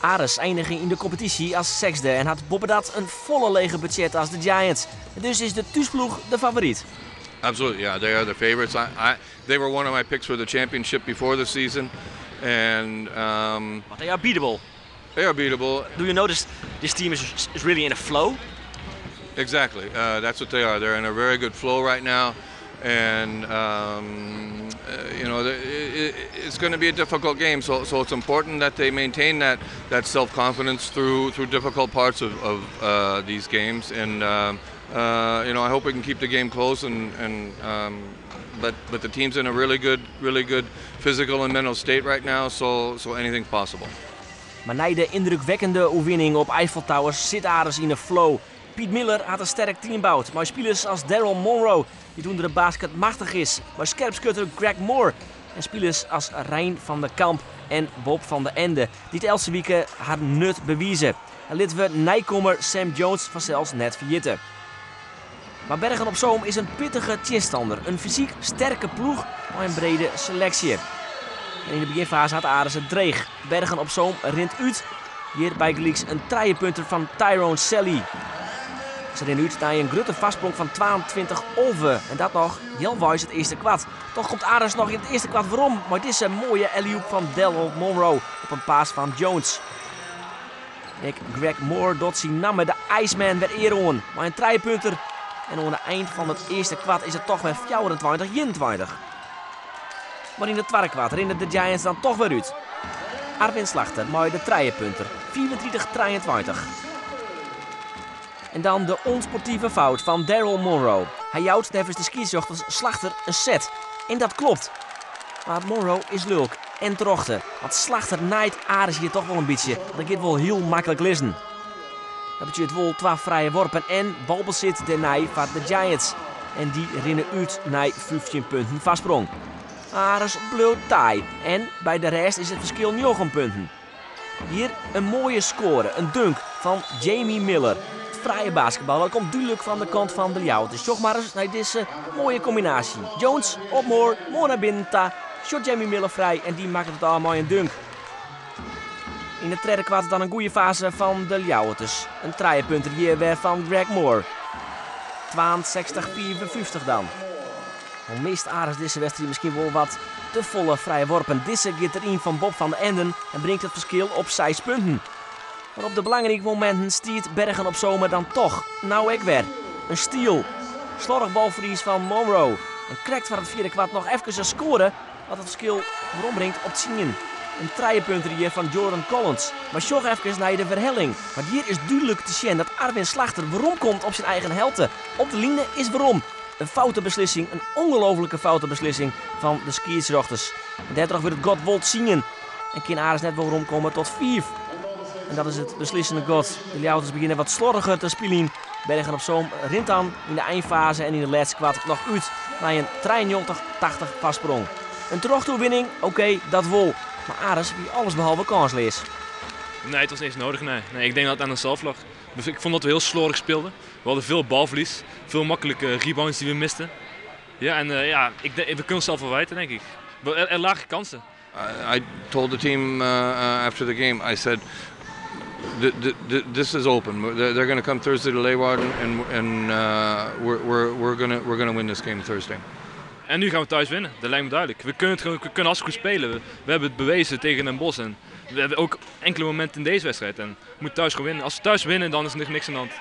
Aris einige yn de kompetysje as sechsde en hat boppedat in folle leger budzjet as de Giants. Dus is de thúsploech de favoryt. Absolutely, yeah, they are the favorites. They were one of my picks for the championship before the season, and But they are beatable. They are beatable. Do you notice this team is really in a flow? Exactly, that's what they are. They're in a very good flow right now, and it's going to be a difficult game. So it's important that they maintain that self confidence through difficult parts of these games. And I hope we can keep the game close. And but the team's in a really good physical and mental state right now. So anything's possible. Mar nei de yndrukwekkende oerwinning op Eiffel Towers sit Aris yn 'e flow. Piet Miller hat in sterk team boud, mei spilers as Daryl Monroe, dy't ûnder de basket machtich is, mei skerpskutter Greg Moore en spilers as Rein van der Kamp en Bob van der Ende, dy't eltse wike har nut bewize. En litte we nijkommer Sam Jones fansels net ferjitte. Mar Bergen op Zoom is in pittige tsjinstanner. In fysyk sterke ploech mei in brede seleksje. En yn de begjinfaze hat Aris it dreech. Bergen op Zoom rint út. Hjir bygelyks in trijepunter fan Tyrone Sally. Se rinne út nei in grutte foarsprong fan 22-11. En dat noch healweis it earste kwart. Dochs komt Aris noch yn it earste kwart werom mei dizze moaie alley fan Daryl Monroe op in pass fan Jones. Ek Greg Moore docht syn namme de Iceman wer eare oan. Mei in trijepunter. En oan de ein fan it earste kwart is it dochs wer 24-21. Mar yn it twadde kwart rinne de Giants dan dochs wer út. Arwin Slachter mei de trijepunter. 35-23. En dan de ûnsportive fout fan Daryl Monroe. Hy jout neffens de skiedsrjochters Slachter in set. En dat kloppet. Mar Monroe is lilk en terjochte. Want Slachter naait Aris hjir dochs wol in bytsje. Dat giet wol hiel maklik lizzen. Dat betsjut wol twa frije worpen en balbesit dêrnei foar de Giants. En dy rinne út nei 15 punten foarsprong. Aris bliuwt taai en by de rêst is it ferskil 9 punten. Hjir in moaie skoare, in dunk fan Jamie Miller. It frije basketbal, dat komt dúdlik fan de kant fan de Ljouwerters. Sjoch mar ris nei dizze moaie kombinaasje. Jones op Moore, Moore nei binnen ta. Sjot Jamie Miller frij en dy makket it ôf mei in dunk. Yn it tredde kwart dan in goede faze fan de Ljouwerters. In trijepunter hjir wer fan Greg Moore. 62-54 dan. Al mist Aris dizze wedstriid miskien wol wat te folle frije worpen. Dizze giet deryn fan Bob van der Enden en bringt it ferskil op 6 punten. Mar op de belangrike mominten stiet Bergen op Zoom dan dochs. No ek wer. In steal. Sloardich balferlies fan Monroe. En krekt foar it fjirde kwart noch efkes in skoare wat it ferskil werombringt op 10. In trijepunter hjir fan Jordan Collins. Mar sjoch efkes nei de werhelling. Want hjir is dúdlik te sjen dat Arwin Slachter weromkomt op syn eigen helte. Op de line is werom. In foute beslissing, in ongelooflike foute beslissing fan de skiedsrjochters. En dêrtroch wurdt it gat wol 10. En kin Aris net weromkomme tot 5. En dat is it beslissende gat. De Ljouwerters begjinne wat sloardiger te spyljen. Bergen op Zoom rint dan yn de einfaze en yn it lêste kwart noch út nei in 93-80 foarsprong. In terjochte oerwinning, oké, dat wol. Mar Aris wie alles behalve kânsleas. Nee, het was niet eens nodig. Nee, ik denk dat het aan onszelf lag. Dus ik vond dat we heel slordig speelden. We hadden veel balverlies, veel makkelijke rebounds die we misten. Ja, en ja, we kunnen onszelf verwijten, denk ik. Er lagen kansen. I told the team after the game, I said, "This is open. They're going to come Thursday to Leeuwarden and we're gonna win this game Thursday." En nu gaan we thuis winnen, dat lijkt me duidelijk. We kunnen het gewoon, we kunnen hartstikke goed spelen. We hebben het bewezen tegen Den Bosch. En we hebben ook enkele momenten in deze wedstrijd. En we moeten thuis gewoon winnen. Als we thuis winnen, dan is er niks aan de hand.